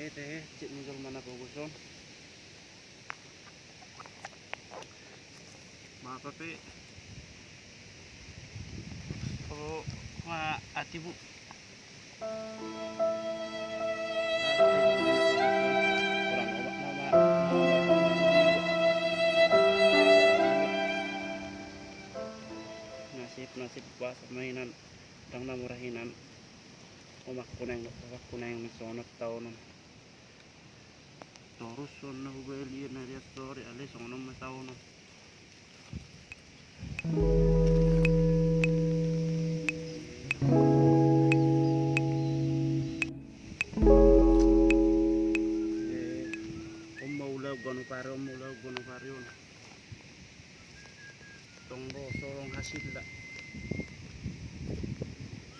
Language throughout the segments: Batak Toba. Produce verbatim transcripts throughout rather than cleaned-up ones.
Ete, cik ni jolma na pogos on. Mapa pe. Oh, ma ati bu. Nasib, nasib, puasa ma hinan. Ndang na mura hinan. Omakku naeng, bapakku naeng, songon on taon on. Torus on na hubalian na dia sore, ale songon on ma taon on. Eh, on ma ulaon ganup ari, on ma ulaon ganup ari on. Tong do so adong hasilna.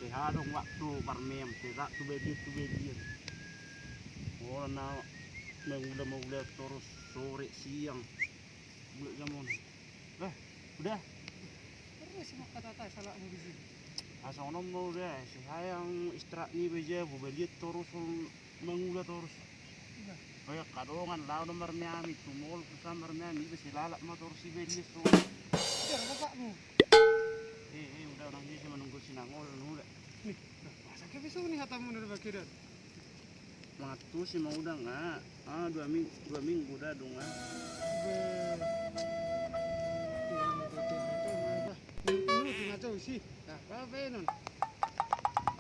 Sehat adong waktu marmeam, sehat tu balian, tu balian. Ora na mangula, mangula torus sore siang. Bulat jam on. Lah, udah. Terus ma hata-hata salah mu di sini. Asa onom ma udah, sehat yang istirahat ni baja, bu balian torus on. Mangula torus. Iya. Oya, kadongan laho do marmeam i, tu mol tu sa marmeam i, iba silalap ma torus iba, dia so. Iya, bapakmu. Eh, eh, udah, orang dia si manunggu sinangol, udah. Nih, nah, masa ke besok nih hatamu dari bakiran? Mangantusi ma udah nga. Ah, dua ming-, dua minggu dah dong nga. Be. Iya, betul, betul, betul. Ini, ini di ngaco sih. Nah, apa, apa, non?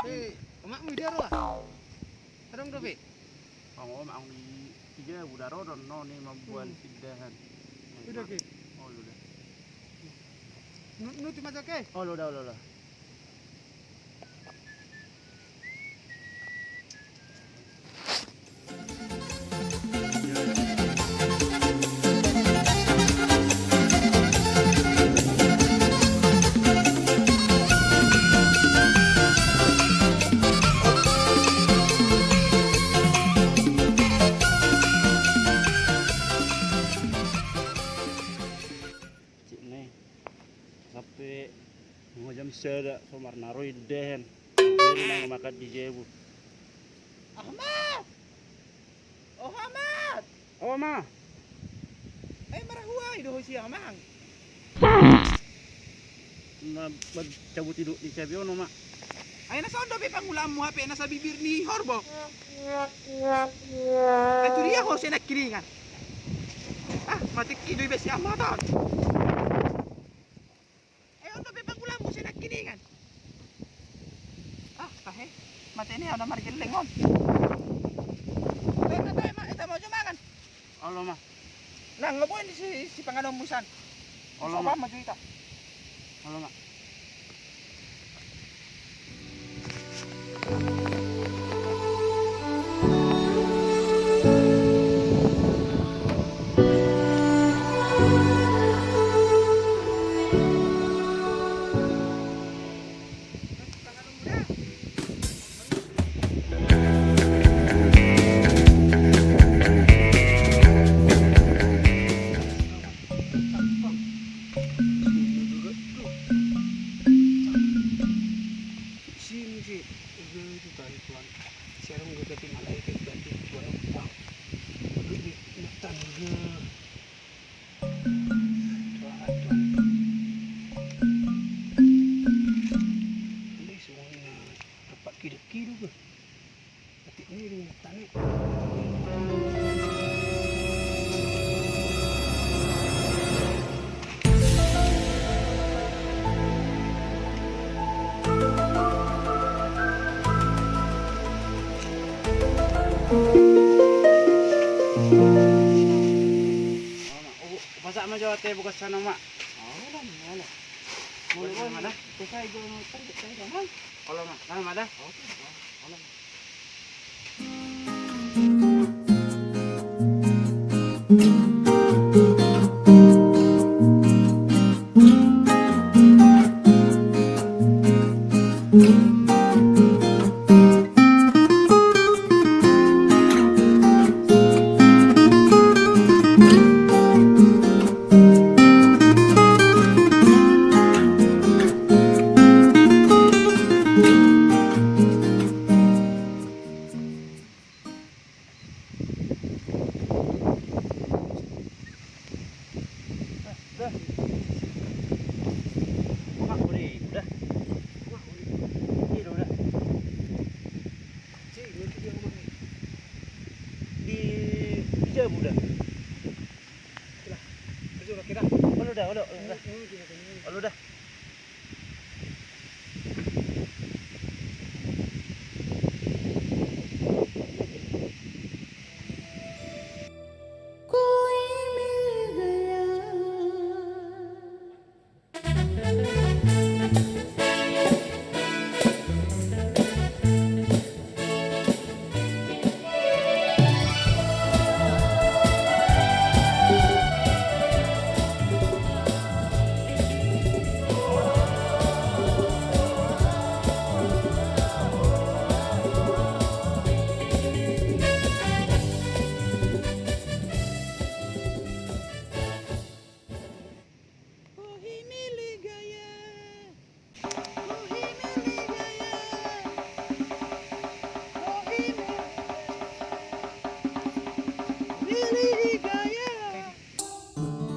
Eh, omakmu dia roa? Adong dope? Ong, om, ong di tiga udah ro do on, ni mambuan pindahan. Udah ke? Oh, udah. Nu-, nuti maja ke? Oh, udah, udah, udah. Cik ne. Sampe nunga jam sada so marnaro indahan. Jadi nang makan di jabu. Ahmad! Oh, Ahmad! Oh, ma. Eh, marahua i do ho sian amang. Na, ma, cabut i do di cabe on, ma. Ai na songon dope pangulaanmu hape na sabibir ni horbo. Ai tu dia ho sian nangkiningan. Ah, mate i do iba sian amang on. Eh, on dope pangulaanmu sian nangkiningan. Ah, tahe. Mate ni au na margelleng on. Tahe, tahe, ma, ita ma jo mangan. Olo, ma. Nang, nga boi ni si, si panganonmu san. Olo, ma. Soba ma jo ita. Olo, ma. Sini si, udah itu tadi tuan. Serung gue tadi malah itu tadi tuan. Bang. Gue di mata gue. Tuan, tuan. Ini semuanya tempat kidu-kidu gue. Pasak ma jo ate bagasan on, ma. Olo ma da. Olo ma. Olo ma da. Udah. Olo da, olo, olo da. Olo da.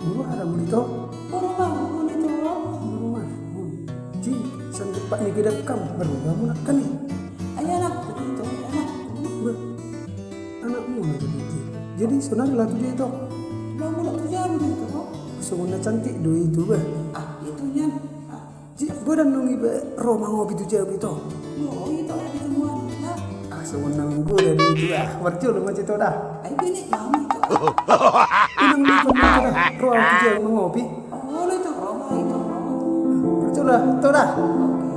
Boru aha do, Ito? Boru Marmun, Ito. Boru Marmun. Jadi, sandok pat ni gedang kam, baru kamu nak kan ni? Ai anakku, Ito, ai anakku. Bah, anakmu na jadi. Jadi, sonari laho tu dia, Ito? Laho mulak tu jabu do, Ito. Songon na cantik do itu, bah. Ah, itu nian. Ah. Jadi, godang nunga iba ro mangopi tu jabu, Ito? Oh, Ito, Ito, muan, ya. Ah, songon na manggoda do itu, ah. Marjolo ma, Ito, da. Ai, bini mami, Ito. Unang do, Ito, da. Ro au tu jabu mangopi. Oh, Ito, ro ma, Ito, ro. Marjolo, Ito, da. Oke.